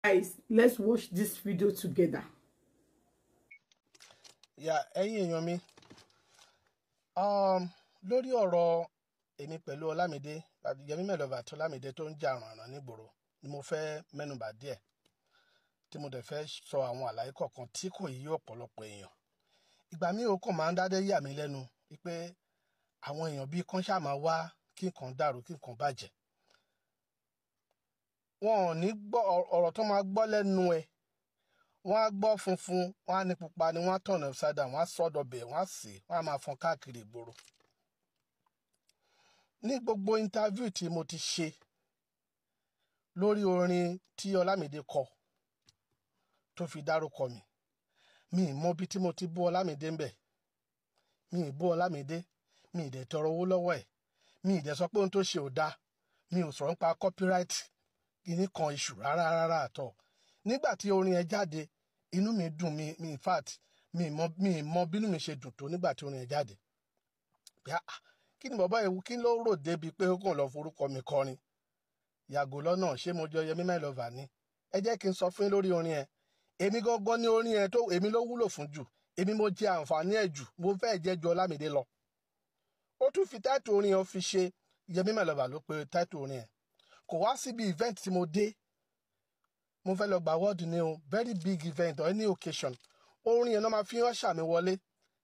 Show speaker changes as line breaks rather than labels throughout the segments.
Guys, let's watch this video together.
Ya, ẹ̀yin èèyàn mi, lórí ọ̀rọ̀ èmi pẹ̀lú Ọlámídé, Yẹmí My Lover àti Ọlámídé tó ń jà rànràn nígboro ni mo fẹ́ mẹ́nubà díẹ̀, tí mo dẹ̀ fẹ́ sọ àwọn àlàyé kọ̀ọ̀kan tí kò yí ọ̀pọ̀lọpọ̀ èèyàn. Ìgbà míì ó kàn máa ń dádé yà mí lẹ́nu wípé àwọn èèyàn bíi kan ṣáà máa wá kí nǹkan dàrú, kí nǹkan bàjẹ́. Wọn ò ní gbọ́ ọ̀rọ̀ tó máa gbọ́ lẹ́nu ẹ̀. Wọ́n á gbọ́ funfun, wọ́n á ní pupa ni, wọ́n á tọ̀nà upside down, wọ́n á sọ́dọ̀ bẹ̀, wọ́n á sè, wọ́n á máa fọn káàkiri ìgboro. Ní gbogbo interview tí mo ti ṣe lórí orin tí Ọlámídé kọ tó fi dárúkọ mi, mi ì mọ bí tí mo ti bú Ọlámídé ńbẹ̀. Mi ì bú Ọlámídé, mi ì dẹ̀ tọrọ owó lọ́wọ́ ẹ̀, mi ì dẹ̀ sọ pé ohun tó ṣe ò dáa, mi ò sọ̀rọ̀ nípa copyright kìíní kan iṣu rárá rárá àtọ̀. Nígbà tí orin ẹ jáde, inú mi dùn, mi in fact mi mọ bínú mi ṣe dùn tó nígbà tí orin ẹ jáde. Bí a kí ni bàbá ewu, kí ló rò débi pé ó kàn lọ forúkọ mi kọrin? Yàgò lọ́nà, ṣé mo jọ Yẹmí My Lover ni? Ẹ jẹ́ kí n sọ fún yín lórí orin ẹ. Èmi gangan ní orin ẹ tó èmi ló wúlò fún jù, èmi mo jẹ àǹfààní ẹ jù, mo fẹ́ jẹ́ ju Ọlámídé lọ. Ó tún fi title orin ẹ fi ṣe Yẹmí My Lover ló pe title orin ẹ. Kò wá síbi event tí mo dé, mo fẹ́ lọ gba award ní o, very big event or any occasion, orin yẹn náà máa fi ń ṣàmì wọlé.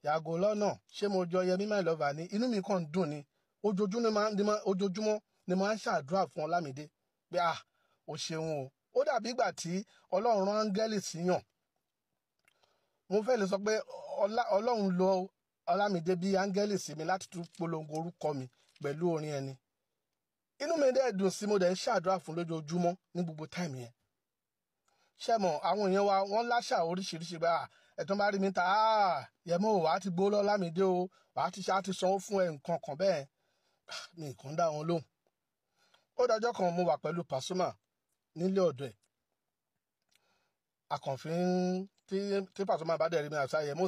Yàgò lọ́nà, ṣé mo jọ Yẹmí My Lover ni? Inú mi kàn ń dùn ni. Ojoojúmọ́ ni mo máa ń ṣàdúrà fún Ọlámídé pé, "Ah, o ṣeun o." Ó dàbí ìgbà tí Ọlọ́run rán áńgẹ́lì síyàn. Mo fẹ́ lè sọ pé Ọlọ́run lo Ọlámídé bí áńgẹ́lì sí mi láti tún polongo orúkọ mi pẹ̀lú orin ẹni. Inú mi dẹ̀ dùn sí, mo dẹ̀ ń ṣàdúrà fún lójoojúmọ́ ní gbogbo time yẹn. Ṣé mọ̀, àwọn èèyàn wa, wọ́n láṣà oríṣiríṣi bá ẹ̀tọ́ bá rí mi ta, "Yẹmọ o, wàá ti gbó lọ́lámídé o, wàá ti ṣe, á ti sanwó fún ẹ," nǹkan kan bẹ́ẹ̀. Mi kàn dá wọn lóhùn. Ó dájọ́ kan, mo wà pẹ̀lú Pasuma nílé ọ̀dọ̀ ẹ̀. Akànfin tí Pasuma bá dẹ̀ rí mi àṣà, "Yẹmọ,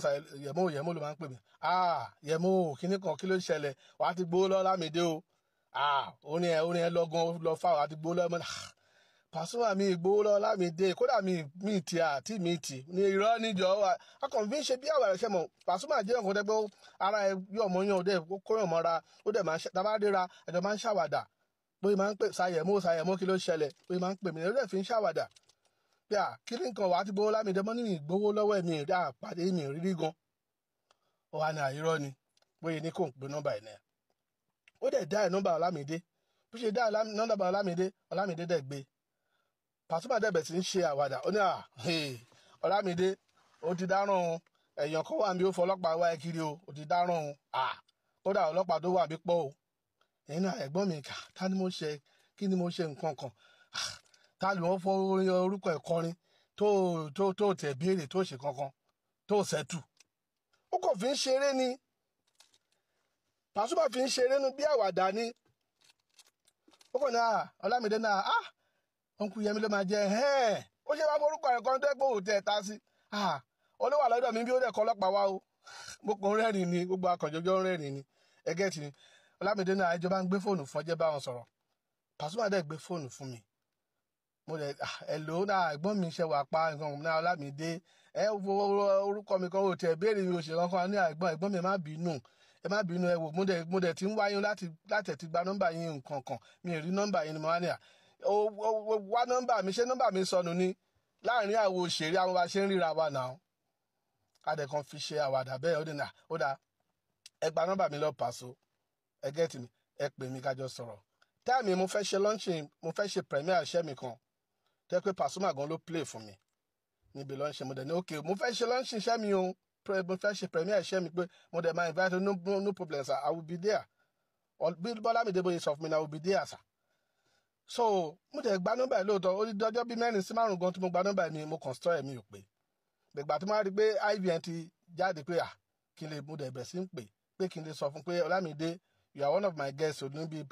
Yẹmọ, Yẹmọ" ló máa ń pè mí. "Ah, Yẹmọ, kíní kan, kí ló ṣẹlẹ̀? Wàá ti gbó lọ́lámídé o. Ah, orin ẹ lọ́gán lọ fáwọn, àti gbó lọ́mọ." "Pasuma, mi gbowó lọ́wọ́ Lámìdé, kódà mi ti àti mi tì ní irọ́ níjọ́ wa." Akànfin ṣe bí àwàrà. Ṣe mọ̀, Pasuma jẹ́ nǹkan tẹ́ pé ara ẹ yọ̀ mọ́ yàn, ó dẹ̀ kóyàn mọ́ra, ó dẹ̀ máa ń tábà ríra, ẹ̀jọ̀ máa ń ṣàwàdà. Bóyá máa ń pè ṣàyẹ̀mó, "Ṣàyẹ̀mó, kí ló ṣẹlẹ̀?" Bóyá máa ń pè mí, ó dẹ̀ fi ń ṣàwàdà bí à kí ní nǹkan, wàá ti gbowó Lámìdé mọ́ nínú ìgbowó lọ́wọ́ ẹ̀, mi rí àpàdé mi rírí gan. Ó wà ní àìrọ́ ni. Bóyá ní kò ń pe nọ́mbà ẹ̀ náà, ó dẹ̀ dá ẹ̀ nọ́mbà Ọlámìdé. Bó ṣe dá nọ́mbà Ọlámìdé, Ọlámìdé dẹ̀ gbé. Pasuma dẹ̀ bẹ̀ sí ń ṣe àwàdà. Ó ní, "À, Ọlámídé, ó ti dáràn o. Èèyàn kan wà níbi, ó fọlọ́pàá wá ẹ kiri o. Ó ti dáràn o. À, kódà ọlọ́pàá tó wà bí pọ̀ o." Ẹ̀yin náà, ẹ̀gbọ́n mi kà, ta ni mo ṣe? Kí ni mo ṣe? Nǹkan kan, ta ló wọ́n fọ orúkọ ẹ̀ kọrin tó tẹ̀ béèrè, tó ṣe kankan tó ṣẹ́tù? Ó kàn fi ń ṣeré ni. Pasuma fi ń ṣeré nu bí àwàdà ni. Ó kàn ní, "À, Ọlámídé náà, ah, Uncle Yẹmi ló máa jẹ ẹ́ẹ̀. Ó ṣe wá forúkọ ẹ̀ kan tó ẹ̀ pé òun tẹ̀ ta sí olówó lọ́dọ̀ mi bí ó dẹ̀ kọ́ ọlọ́pàá wá o." Mo kàn ń rẹ́rìn ni, gbogbo akànjọ́jọ́ ń rẹ́rìn ni. Ẹgẹ́ ti Ọlámídé náà, ẹjọ́ bá ń gbé fóònù fún ọjẹ́ bá wọn sọ̀rọ̀. Pasuma dẹ̀ gbé fóònù fún mi. Mo dẹ̀, "Hello náà, ẹ̀gbọ́n mi, ṣe wà pa nǹkan náà?" "Ọlámídé, ẹ wo orúkọ mi kan, ò tẹ̀ béèrè mi, ò ṣe kankan ní. Ẹ̀gbọ́n mi, ẹ má bínú, ẹ má bínú. Ẹ wò, mo dẹ̀ ti ń wáyé láti ẹ̀ ti gba nọ́mbà yín, nǹkan kan, mi ì rí nọ́mbà yín ni." Mo wá ní, à wá nọ́mbà mi, ṣé nọ́mbà mi sọnù ni? Láàrin àwọn òṣèré, àwọn bá ṣe ń ríra wa náà, adẹ̀kan fi ṣe àwàdà bẹ́ẹ̀. Ó dẹ̀ nà, ó dáa, ẹ gba nọ́mbà mi lọ Pàṣọ, ẹ get mi, ẹ pè mí kájọ sọ̀rọ̀. Time mo fẹ́ ṣe launching, mo fẹ́ ṣe premiere iṣẹ́ mi kan tẹ́ pé Pasuma gan ló play fún mi níbi launching. Mo dẹ̀ ní, "Ok, mo fẹ́ ṣe launching iṣẹ́ mi o, mo fẹ́ ṣe premiere iṣẹ́ mi," pé mo dẹ̀ máa invite. "No, no problem, sir, I will be there." Bí Bọ́lá mi débòye sọ fún mi na, "I will be there, sir." So mo dẹ̀ gba nọ́mbà yìí lóòótọ́. Ó ní dọjọ́ bíi 4 sí 5 gan tí mo gba nọ́mbà mi, mo kàn store mi ò pé. Gbẹ̀gbà tí mo wá rí pé IVN ti jáde pé à kí n lè, mo dẹ̀ bẹ̀rẹ̀ sí ń pè pé kí n lè sọ fún pé, "Ọlámídé, you are one of my guests o níbi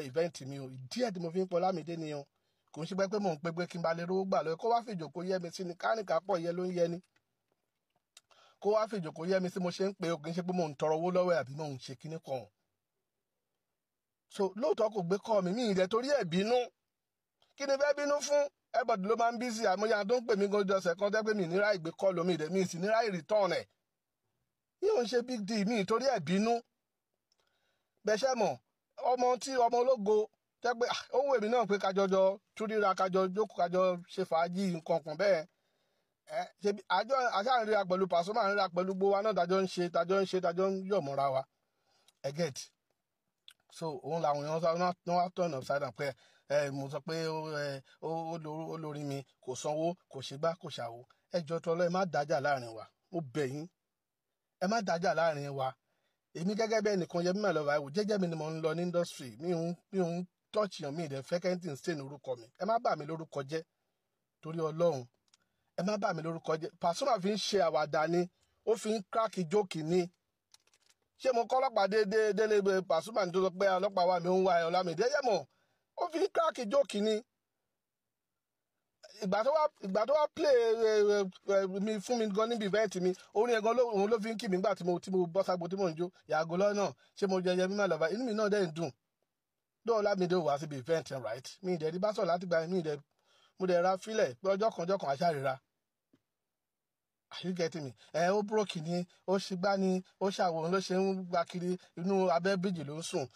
event mi o." Díẹ̀ tí mo fi ń pọ Ọlámídé ni o. Kò ń ṣe pé mò ń pé kí n ba lè rówó gbà lọ. Kó wá fìjòkó yẹ mi sí ni, kárìnká pọ̀ yẹ ló ń yẹ ni. Kó wá fìjòkó yẹ mi sí mo ṣe ń pè o. Kì í ṣe pé mò ń tọrọ owó lọ́wọ́ ẹ̀ àbí mò ń ṣe kíní kan. So lóòótọ́ kò gbé kọ́ mi, mi ì dẹ̀ torí ẹ̀ bínú. Kí ni fẹ́ bínú fún? Everybody ló máa ń busy. Àmọ́ yàrá tó ń pè mí gan ọjọ́ ọ̀sẹ̀ kan tẹ́ pé mi níra ìgbé kọ́ lómi ìdẹ̀ mi sì níra ìrìtọ́n ẹ̀. Yóò ń ṣe big deal mi torí ẹ̀ bínú. Bẹ́sẹ̀ mọ̀ ọmọ tí ọmọ ológo tẹ́ pé ó wù èmi náà pé kájọjọ túríra, kájọ jókòó, kájọ ṣe fàájì nǹkan kan bẹ́ẹ̀. Ẹ ṣe àjọ àṣà ń ríra pẹ̀lú Pasuma, ń ríra pẹ̀lú gbogbo wa náà, tájọ ń ṣe, tájọ ń ṣe, tájọ ń yọ̀ mọ́ra wa. Ẹ get? So òun làwọn èèyàn sọ wọn wá turn upside down pé ẹ mo sọ pé ó lórí mi kò sanwó, kò ṣe gbá, kò ṣàwó. Ẹ jọ tọlọ, ẹ má dájà láàrin wa, mo bẹ̀ yín, ẹ má dájà láàrin wa. Èmi gẹ́gẹ́ bẹ́ẹ̀ nìkan yẹ mímọ̀ lọ́wọ́ àìwò jẹ́jẹ́ mi ni mo ń lọ ní industry mi ò ń touch yàn, mi ì dẹ̀ fẹ́ kẹ́ntì stain orúkọ mi. Ẹ má bà mí lórúkọ jẹ́ torí Ọlọ́run, ẹ má bà mí lórúkọ jẹ́. Pasuma fi ń ṣe àwàdà ni, ó fi ń crack joke ni. Ṣé mo kọ́ ọlọ́pàá dé délé Pasuma ní tó sọ pé ọlọ́pàá wa mi ń wá ẹ? Ọlámídé yẹ mọ̀, ó fi ń crack joke ni. Ìgbà tó wá play mi fún mi gan níbi event mi, orin ẹ̀ gan òun ló fi ń kì mí nígbà tí mo bọ́ ságbó tí mò ń jó yàgò lọ́nà. Ṣé mo jẹjẹ mímọ́ lọ́ba? Inú mi náà dẹ̀ ń dùn dóò. Ọlámídé ò wá síbi event yẹn, right? Mi ì dẹ̀ rí bá sọ̀rọ̀ láti gba mi ì dẹ̀ mo dẹ̀ ra fílẹ̀ pé ọjọ́ kan ọjọ́ kan àṣàríra. Are you getting me? Ẹ ó broke ni, ó ṣìgbá ni, ó ṣàwòrán ló ṣe ń gba kiri, inú abẹ́ bíríjì ló ń sùn.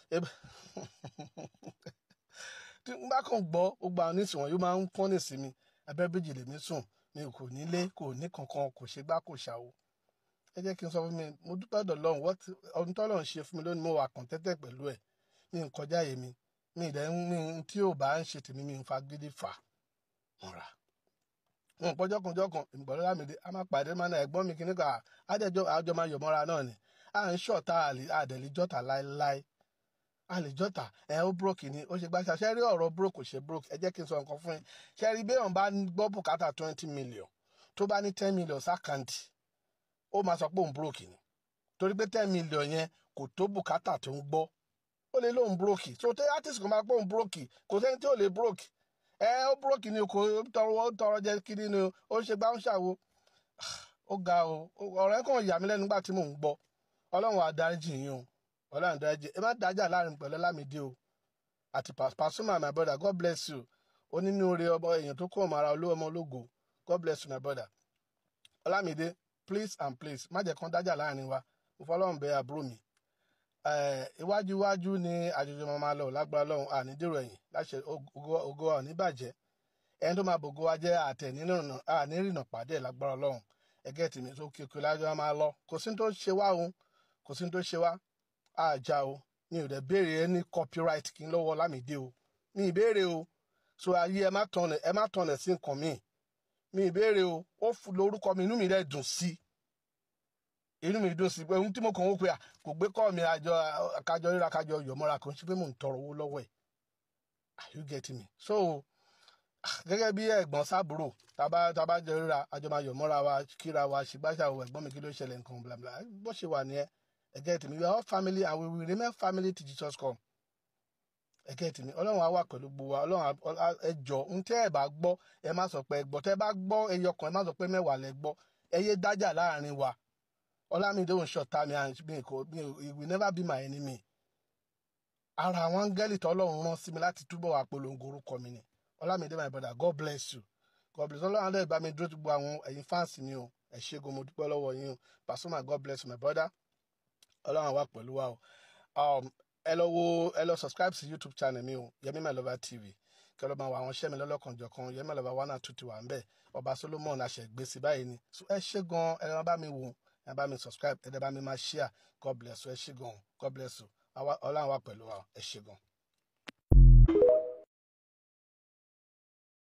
Tí n bá kàn gbọ́ gbogbo àwọn oníṣìí wọn yóò máa ń fọ́nì sí mi. Abẹ́ bíríjì lèmi sùn, mi kò nílé, kò ní kankan, kò ṣe gbá, kò ṣàwò. Ẹ jẹ́ kí n sọ fún mi, mo dúpẹ́ ọ̀dọ̀ Ọlọ́run. Ọdún tọ́lọ́run ṣe fún mi lónìí, mo wà contented pẹ̀lú ẹ̀. Mi ń kọjá àyè mi, mi ì dẹ̀ mi tí ò bá ń ṣe tèmi, mi ń fagídí fà mọ́ra wọn. Pọ́jọ́ kan jọ́ kan ìgbọ̀lọ́ Lámìdé a máa pàdé máa ná ẹ̀gbọ́n mi kìíní kan, àjẹjọ́ àjọ máa yọ̀ mọ́ra náà ni. À ń ṣọ̀tá, àdẹ̀lẹ́jọ́ta láéláé àlejọ́ta. Ẹ ó broke ni, ó ṣe gbàṣà. Ṣe rí ọ̀rọ̀ broke, kò ṣe broke. Ẹ jẹ́ kí n sọ nǹkan fún yín. Ṣe rí bí èèyàn bá gbọ́ bùkátà 20 million, tó bá ní 10 million sí account, ó máa sọ pé òun broke ni, torí pé 10 million yẹn kò tó bùkátà tó ń gbọ́. Ó lè lóun broke. So tẹ artist kan máa pé òun broke, kò sẹ́ni tí ò lè broke. Ẹ ó broke ni, kò tọrọ, ó tọrọ jẹ kiri ni, ó ṣe gbá, ń ṣàwo. Ó ga o. Ọ̀rọ̀ ẹ̀ kàn yà mí lẹ́nu nígbà tí mò ń gbọ́. Ọlọ́run á dáríjì yín o, Ọlọ́run á dáríjì. Ẹ má dájà láàrin pẹ̀lú Ọlámídé o àti Pasuma. My brother, God bless you. Onínúure ọmọ èèyàn tó kó ọmọ ara olówó ọmọ ológo. God bless you, my brother. Ọlámídé, please and please, má jẹ́ kán dájà láàrin wa. Mo fọlọ́run bẹ àbúrò mi. Iwájú iwájú ni àjòjò máa máa lọ lágbára Ọlọ́run. Àní dèrò ẹ̀yìn láṣẹ. Ògo àní bàjẹ́. Ẹni tó máa bògo wa jẹ́ àtẹ̀ àní rìnà pàdé lágbára Ọlọ́run. Ẹgẹ́ tèmi tó kékeré lájọ́ máa lọ. Kò sí tó ṣe wá o, kò sí tó ṣe wá àjà o. Mi ò dẹ̀ béèrè ẹni copyright kí n lọ́wọ́ Ọlámídé o, mi ì béèrè o. So ayé, ẹ má tọ̀nà sí nǹkan mi, mi ì béèrè o. Ó lórúkọ mi, inú mi dẹ̀ dùn sí, inú mi dùn sí pé ohun tí mo kàn ń wò pé kò gbé kọ́ mi, àjọ kájọ ríra, kájọ yọ̀mọ́ra, kò ń ṣe pé mò ń tọrọ owó lọ́wọ́ ẹ̀. Are you getting me? So gẹ́gẹ́ bí ẹ̀gbọ́n sábúrò, tábà jọ ríra, àjọ máa yọ̀mọ́ra wa, kíra wa, ṣìgbàṣà o, ẹ̀gbọ́n mi, kí ló ṣẹlẹ̀, nǹkan bla bla. Bó ṣe wà nìyẹn. Ẹ get me? We are all family and we will remain family till Jesus come. Ẹ get me? Ọlọ́run á wà pẹ̀lú gbogbo wa. Ọlọ́run, ẹ jọ, ń tẹ́ ẹ bá gbọ́, ẹ má sọ pé ẹ gbọ́. Tẹ́ ẹ bá gbọ́ ẹyọ kan, ẹ má sọ pé mẹ́wàá lẹ gbọ́. Ẹ yé dájà láàrin wa. Ọlámídé òun ṣọ̀tá mi and mi kò mi, he will never be my enemy. Ara àwọn áńgẹ́lì tọ́lọ́run rán sí mi láti túbọ̀ wá polongo orúkọ mi ni Ọlámídé. My brother, God bless you, God bless you. Ọlọ́run á dẹ̀ bá mi dúró tó gbogbo àwọn ẹ̀yin fans mi o. Ẹ ṣé gan, mo dúpẹ́ lọ́wọ́ yín o. Pasuma, God bless you, my brother. Ọlọ́run wà pẹ̀lú wa o. Ẹ lọ wo, ẹ lọ subscribe sí YouTube channel mi o, Yemi My Lover TV, kí ọlọ́mọ àwọn iṣẹ́ mi lọ́lọ́kanjọ̀kan. Yemi My Lover 1 and 2 ti wà ń bẹ̀. Ọba Solomon àṣẹgbèsè báyìí ni. So ẹ ṣé gan, ẹ lọ bá mi wò, ẹ bá mi subscribe, ẹ dẹ̀ bá mi máa share. God bless you. Ẹ ṣé gan, God bless you. Ọlọ́run wà pẹ̀lú wa. Ẹ ṣé gan.